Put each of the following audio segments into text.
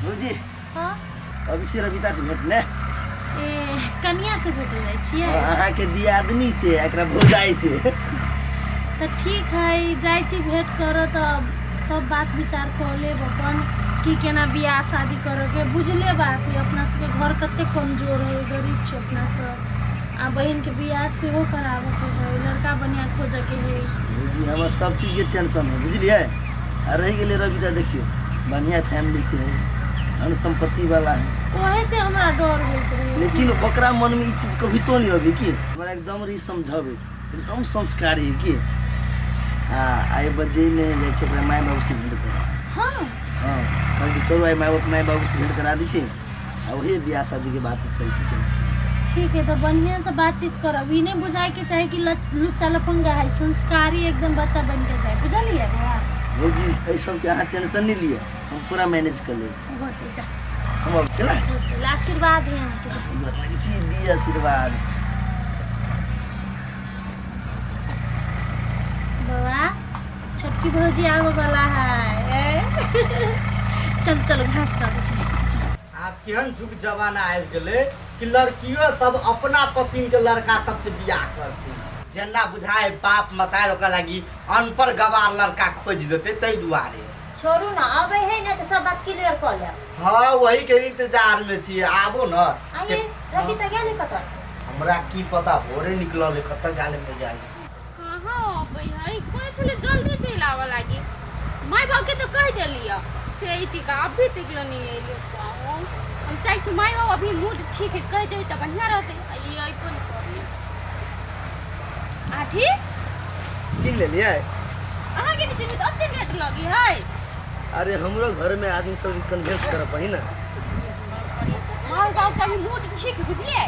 भौजी। हाँ। अभी से रविता से भेट ने। ए कनिया से भेटे जाइ छियै? अहाँके दियादनी से, एकरा भौजाई से। तऽ ठीक है, जाइ छी भेंट करऽ, तऽ सब बात विचार कऽ लेब अपन की केना बियाह शादी करऽके। बुझले बात है, अपना सबके घर कते कमजोर है, गरीब छी अपना सब, आ बहिनके बियाह सेहो कराबऽके है, लड़का बढ़िआँ खोजऽके है। भौजी, हमर सब चीजके टेंशन है, बुझलियै? आ रहि गेलै रविता, देखियौ बढ़िया फैमिली से है, धन संपत्ति वाला है। ओहे से हमरा डर होइत रहे। लेकिन ओकरा मन में ई चीज कभी तो नहीं अबे कि हमरा एकदम री समझावे, एकदम संस्कारी है कि। हाँ, आइ बजे नहीं जाइ छै ओकरा माय बाबू से भेंट कर। हाँ, कहलकै चलू आइ माय बाबू से भेंट करा दै छी, आ वही बियाह शादी के बात चलती। ठीक है, तो बढ़िया से बातचीत करब। ई नहीं बुझाए के चाहे कि लुच्चा लफंगा है, संस्कारी एकदम बच्चा बन के जाए, बुझलिए बौआ? भौजी, एहि सबके अहाँ टेंशन नहीं लिए, हम पूरा मैनेज कर लेब। होते जा। हम अब चला। होते, आशीर्वाद है अहाँके। गोर लागै छी, दी आशीर्वाद। बौआ, छोटकी भौजी आबे वाला है। ए? चल चल, घास दऽ दै छी, चल। आब केहन जुग जमाना आबि गेलै कि लड़कियो सब अपना पसिन के लड़का सबसे बियाह करतै। जेना बुझाय बाप मतार ओकरा लागी अनपढ़ गवार लड़का खोजि देतै, ताहि दुआरे। छोड़ू ने, अबै है ने तऽ सब बात क्लियर कऽ लेब। हाँ, वही के इंतजार में छियै, आबो न। आइए रवि तऽ गेलै कतऽ? हमरा की पता, भोरे निकलल है, कतऽ गेलै नहि गेलै। कहाँ अबै है? कहै छलै जल्दी चलि आबऽ लागी। माय बापके तऽ कहि देलियै से अयती का, अभी तक लए नहि अयलै। हम चाहै छी माय बाप अभी मूड ठीक है, कहि देबै तऽ बढ़िआँ रहतै। आ ई अयबो नहि करलै। आठी। चिन्ह लेलियै? अहाँके नहि चिन्हबै तऽ ओते लेट लगी है? अरे, हमरो घर में आदमी सब कन्विंस करऽ पड़ी ना। माय बाप के अभी मूड ठीक है, बुझलियै?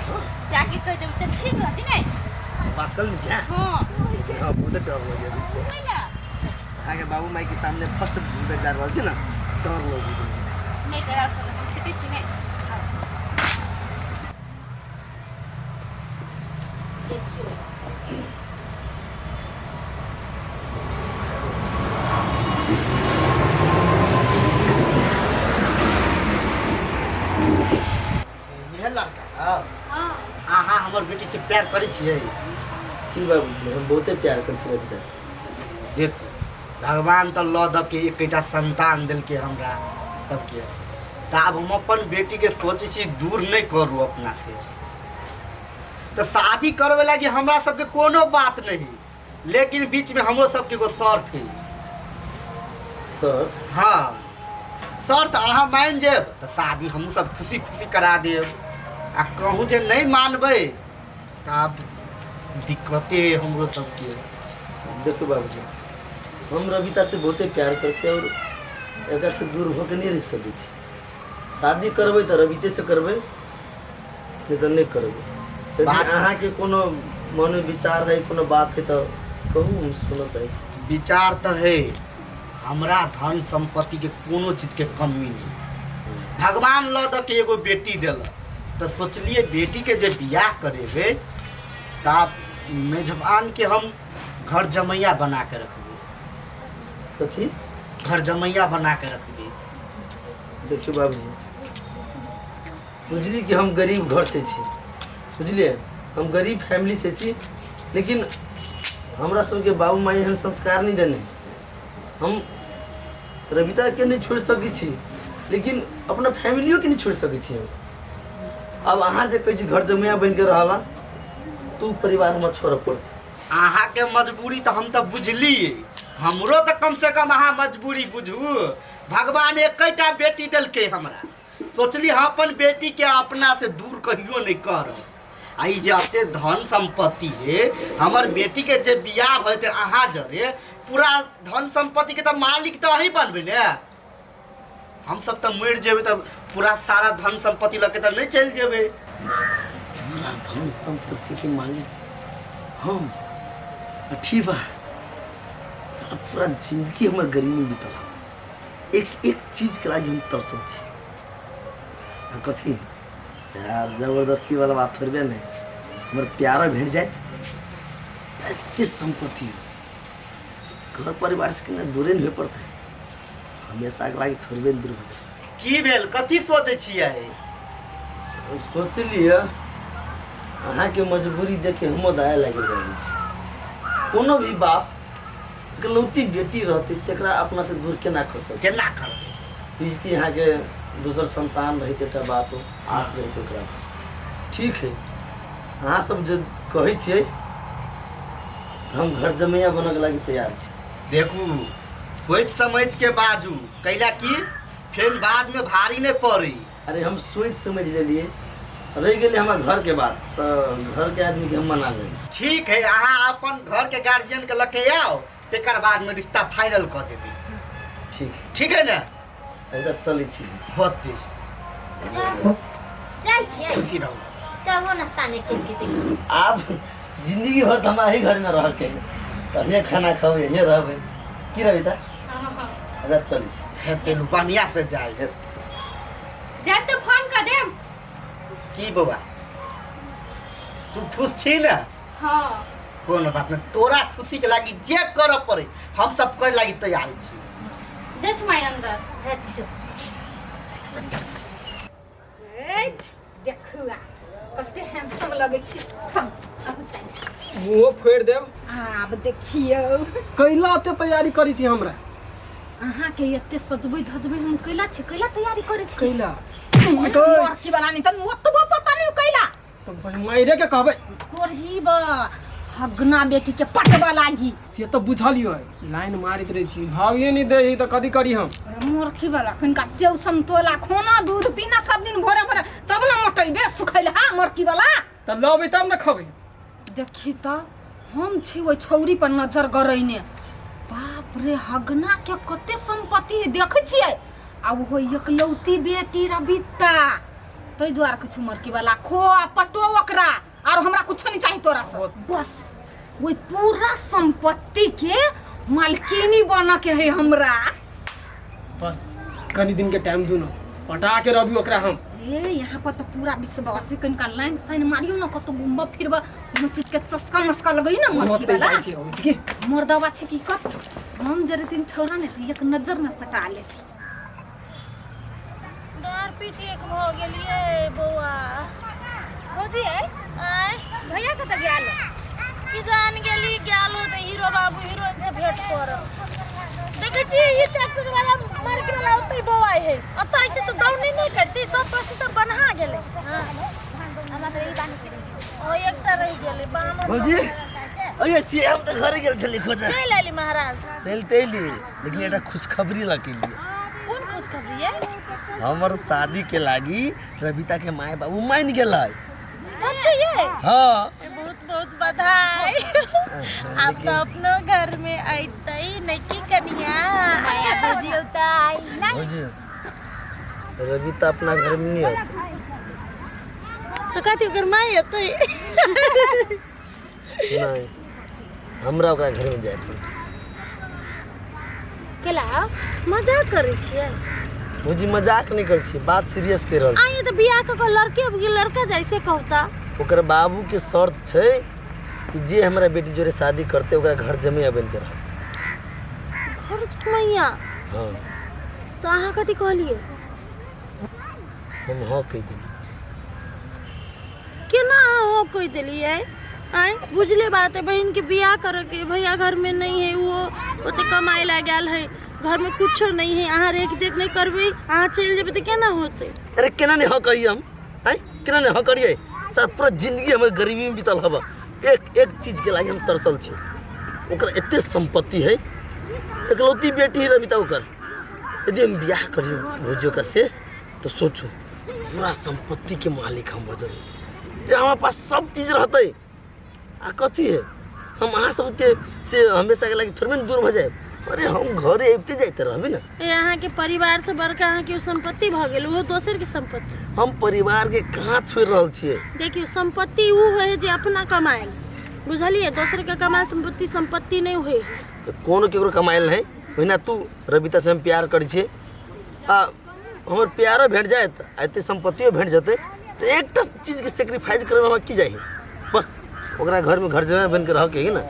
जाके कहि देबै तऽ ठीक रहतै ने। बात कर ली। हाँ। हाँ, बहुत डर लगे। नहि ने। अहाँके बाबू माई के सामने फर्स्ट जा रहल छी ने, डर लगे। नहि डराउ सब, हम सीखै छी नहि। देखियौ। इहे लड़का हौ? हाँ। अहाँ हमर बेटी से प्यार करै छियै? जी बाबूजी, हम बहुते प्यार करै छी रविता से। देखू, भगवान तऽ लऽ दऽ के एकेटा संतान देलकै हमरा सबके, तऽ आब हम अपन बेटीके सोचै छी दूर नहि करू अपना से। तऽ शादी करबै लागी हमरा सबके कोनो बात नहीं, लेकिन बीच में हमरो सबके एगो शर्त है। सर? हाँ, शर्त अहाँ मानि जायब तऽ शादी हमहूँ सब खुशी खुशी करा देब, आ कहूँ जे नहि मानबै तऽ आब दिक्कते है हमरो सबके। देखू बाबूजी, हम रविता से बहुते प्यार करै छी और एकरा से दूर होके नहीं रह सकै छी। शादी करबै तऽ रविते से करबै, नहीं तऽ नहीं करबै। यदि अहाँके कोनो मन विचार है, कोनो बात है तऽ कहू, हम सुनऽ चाहै छी। विचार तऽ है, हमरा धन संपत्ति के कोनो चीज के कमी नहीं। भगवान लऽ दऽ के एगो बेटी देलक, तऽ सोचलिए बेटी के जे बियाह करेबै तऽ आब मेजबान के हम घर जमैया बना के रखबै। कथी? घर जमैया बना के रखबै। देखियौ बाबूजी, बुझली कि हम गरीब घर से छी, बुझलिए? हम गरीब फैमिली से छी, लेकिन हमरा सबके बाबू माई एहन संस्कार नहीं देने। हम रविता के नहीं छोड़ सकै छी, लेकिन अपना फैमिलियो के नहीं छोड़ सकै छी हम। अब अहाँ जे कहै छी घर जमैया बनि के रहला, तू परिवार हमरा छोड़ऽ पड़तै। अहाँके मजबूरी तऽ हम तऽ बुझलियै, हमरो तऽ कम से कम अहाँ मजबूरी बुझू। भगवान एकेटा बेटी देलकै हमरा, सोचली हम अपन बेटी के अपना से दूर कहियो नहीं करब। आ ई जे एते धन संपत्ति है, हमर बेटी के जे बियाह हेतै अहाँ जरे, पूरा धन संपत्ति के तऽ मालिक तऽ अहीं बनबै ने। हम सब तऽ मरि जेबै तऽ पूरा सारा धन संपत्ति लऽ के तऽ नहि चलि जेबै। पूरा धन संपत्ति के मालिक हम? ठीक बा साला, पूरा जिंदगी हमर गरीबी में बीतल, एक एक चीज के लागी हम तरसल छी। आ कथी यार, जबरदस्ती वाला बात थोड़बे नहीं, हमर प्यारा भेट जाइत, एते संपत्ति हो, घर परिवार से केना दूरे नहीं होए पड़तै, हमेशा के लागी थोड़बे दूर हो जाए। की भेल, कथी सोचै छियै? सोचलियै अहाँके मजबूरी देख के हमो दया लागि रहल छै। कोनो भी बाप इकलौती बेटी रहतै तकरा अपना से दूर केना कऽ सकतै? केना करबै? बुझती अहाँके दोसर संतान रहैत एकटा बात आस रहैत ओकरा। ठीक है, अहाँ सब जे कहै छियै तऽ हम घर जमैया बनऽके लागि तैयार छी। देखू, सोचि समझि के बाजू, कैला कि फेर बाद में भारी नहीं पड़ी। अरे हम सोचि समझि लेलियै, रहि गेलै हमरा घरके बात तऽ घरके आदमीके हम मना लेबै। ठीक है, अहाँ अपन घर के गार्जियन के लके आओ, तेकर बाद में रिश्ता फाइनल कऽ देबै। ठीक है। ठीक है ने? एकदम चलै छी। होते। जाइ छियै। खुशी रहू। चाहो नाश्ता नहि केलकै देखियौ। आब जिंदगी भर तऽ हमरा एही घरमे रहके है, तऽ हमे खाना खबै, यहीं रहबै। की रहबै तऽ? अच्छा चलै छी। हेतै नु, बढ़िया से जाय। जायब तऽ फोन कऽ देब। की बौआ, तू खुश छी ने? हाँ। कोनो बात नहीं, तोरा खुशी के लागी जे करऽ पड़े हम सब करे लागी तैयार छी। जाइ छी माय अंदर। हेत जो। देखू आ कते हैंडसम लगै छी। हम अहूँ साइड। मुँहो फोड़ि देब। आब देखियौ। कैला एते तैयारी करै छी हमरा? अहाँके एते सजबै धजबै हम कैला छी, कैला तैयारी करै छी? कैला लड़की वाला नहीं तऽ ओतबो पता नहीं कैला। तऽ माइरे के कहबै। कोरही बा हगना बेटी के पटवा लागी। से तऽ बुझलियो, लाइन मारैत रहै छी, भावे नहि दै तऽ कथी करी हम? मूर्खी वाला कनिका सेव समतोला खाना दूध पीना सब दिन भोरे भोरे तब ने मोटेबे सुखैल हा मूर्खी वाला। तऽ लबै तब ने खबै। देखी तऽ हम छी ओहि छौरी पर नजर गरैने। बाप रे, हगना के कते संपत्ति है देखै छियै, आ ओहो एकलौती बेटी रबिता, ताहि दुआरे किछु मरकी वाला खो आ पटो ओकरा, आर हमरा कुछो नहीं चाही तोरा से। बस ओहि पूरा संपत्ति के मालकिनी बन के है हमरा। बस कनी दिन के टाइम दू न, पटा के रहबी ओकरा हम। ए यहाँ पर तो पूरा विश्वास है, कनिका लाइन साइन मारियो न, कतौ घूमब फिरब कोनो चीज के चस्का मस्का लगई न मरकी ओतै वाला। जाइ छी अबै छी की। मर्दवा छै की कत, हम जे रहथिन छौड़ा ने तऽ एक नजर में पटा लेती। डाँर पीठ एक भऽ गेलियै बौआ। भौजी आँय? भैया कतऽ गेल? की जान गेली, गेल हो तऽ हीरो बाबू हीरोइन से भेंट करऽ। देखै छियै ई ट्रैक्टर वाला मार्केट वाला ओतै बौआइ है, ओतऽ अइतै तऽ दौनी नहि करतै, सब पसी तऽ बन्हा गेलै। ओ एकटा रहि गेलै बामन। भौजी अये छियै, हम तऽ घरे गेल छली खोजऽ। चलि अयली महाराज? चलि तऽ अयली, लेकिन एकटा खुशखबरी लऽ के एलियै। कोन खुशखबरी यै? हमर शादी के लागी रविता के माय बाबू मान गेलै। सच ये? हाँ। बहुत बहुत बधाई। आब तऽ अपनो घर में अयतै नहि की कनिया? भौजी औतै नहि? भौजी रविता अपना घर में नहीं होते। तऽ कथी ओकर माय अयतै? नहीं, हमरा ओकरा घर में जाय पड़तै। केला मजाक करै छियै? भौजी मजाक नहीं करै छियै, बात सीरियस कहि रहल छी। आइए तऽ बियाह कऽ कऽ लड़के अब लड़का जाइ से कहता। ओकर बाबू के शर्त छै कि जे हमरा बेटी जोरे शादी करते ओकरा घर जमैया बनि के रहत। घर जमैया? हाँ। तऽ अहाँ कथी कहलियै? हम हाँ कहि देलियै। केना अहाँ हाँ कहि देलियै? आँय बुझले बात है, बहिन के बियाह करे के, भैया घर में नहीं है, वो ओते कमाए ला गेल है, घर में कुछो नहीं है, अहाँ रेख देख नहीं करबै, अहाँ चलि जेबै तऽ केना होतै? अरे केना नहीं हाँ करियै हम? आँय केना नहीं हाँ करियै? सर पूरा जिंदगी हमर गरीबी में बीतल हब, एक एक चीज के लागी हम तरसल छी। ओकर एते संपत्ति है, एकलौती बेटी है रविता ओकर, यदि हम बियाह करियै भौजी ओकरा से तो सोचू पूरा संपत्ति के मालिक हम भऽ जेबै। रे हमरा पास सब चीज रहतै आ कथी है, हम अहाँ सबके से हमेशा के लागी थोड़बे ने दूर भऽ जायब। अरे हम घरे अबिते जाइते रहबै ने। ए अहाँके परिवार से बड़का अहाँके संपत्ति भऽ गेल, ओहो दोसर के संपत्ति। हम परिवार के कहाँ छोड़ि रहल छियै? देखियौ संपत्ति उ होइ है जे अपना कमायल, बुझलियै? दोसर के कमायल संपत्ति संपत्ति नहि होइ है। तऽ कोनो केकरो कमायल नहि, ओहिना तू रविता से हम प्यार करै छियै आ हमर प्यारो भेट जायत आ एते संपत्तियो भेट जेतै तऽ एकटा चीजके सेक्रीफाइस करैमे हमरा की जाइ? बस ओकरा घरमे घर जमाइ बनिके रहके है ने।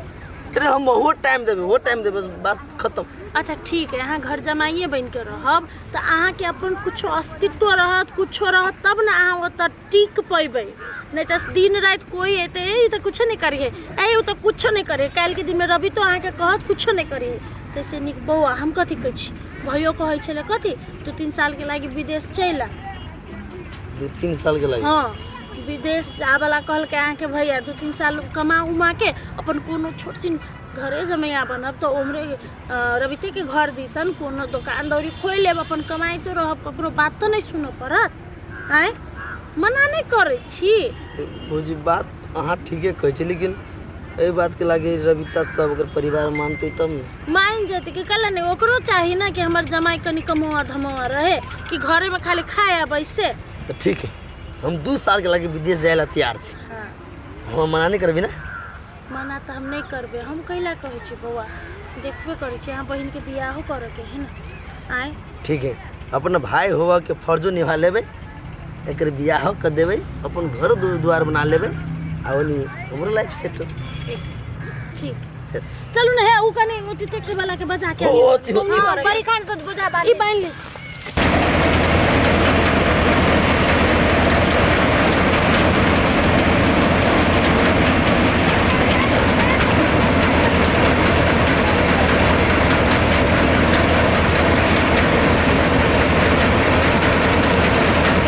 अरे हम वो टाइम देबै, वो टाइम देबै, बात खत्म। अच्छा ठीक है, अहाँ घर जमाइए बनि के रहब तऽ अहाँके अपन कुछो अस्तित्व रहत, कुछो रहत तब ने अहाँ ओतऽ टिक पेबै। नहीं तऽ दिन राति कोई एतै, ए ई तऽ कुछो नहीं करिहे, ए ओ तऽ कुछो नहीं करिहे, काल्हिके दिनमे रवि तो अहाँके कहत कुछो नहीं करिहे। ताहिसँ नीक बौआ हम कथी कहै छी, भैयो कहै छलै कथी 2-3 सालके लागि विदेश चलि आ। 2-3 साल के लागि? हाँ, विदेश जावला कहलकै अहाँके भैया, 2-3 साल कमा उमा के अपन कोनो छोट छिन घरे जमैया बनब तऽ ओम्हरे रवितेके घर दिसन कोनो दोकान दौरी खोलि लेब, अपन कमाइतो रहब, ककरो बात तऽ नहि सुनऽ पड़त। आँय, मना नहि करै छी। भौजी बात अहाँ ठीके कहै छी, लेकिन एहि बातके लागि रविता सब ओकर परिवार मानतै तब ने। मान जेतै कि कल नहि, ओकरो चाही ना कि हमर जमाई कनि कमौआ धमौआ रहे कि घरेमे खाली खाए आ बैसे। तऽ ठीक है, हम 2 साल के लागि विदेश जाय ला तैयार छी। हाँ। हम मना नहीं करबी ना? मना तऽ हम नहीं करबै, हम कैला कहै छी बौआ, देखबे करै छी अहाँ बहिनके बियाहो करऽके है ना। आँय ठीक है, अपना भाई होवा के फर्जो निभा लेबै, एकर बियाहो कर देबै, अपन घर द्वार बना लेबै आ ओनी हमरो लाइफ सेट हो। ठीक, चलू ने हे, उ कनि ओती ट्रैक्टर वाला के बजा के ओ, आनियौ। अथी हो। मम्मी हाँ, करैया। बड़ी खान से बुझा ई बानी। बान्हि लै छी।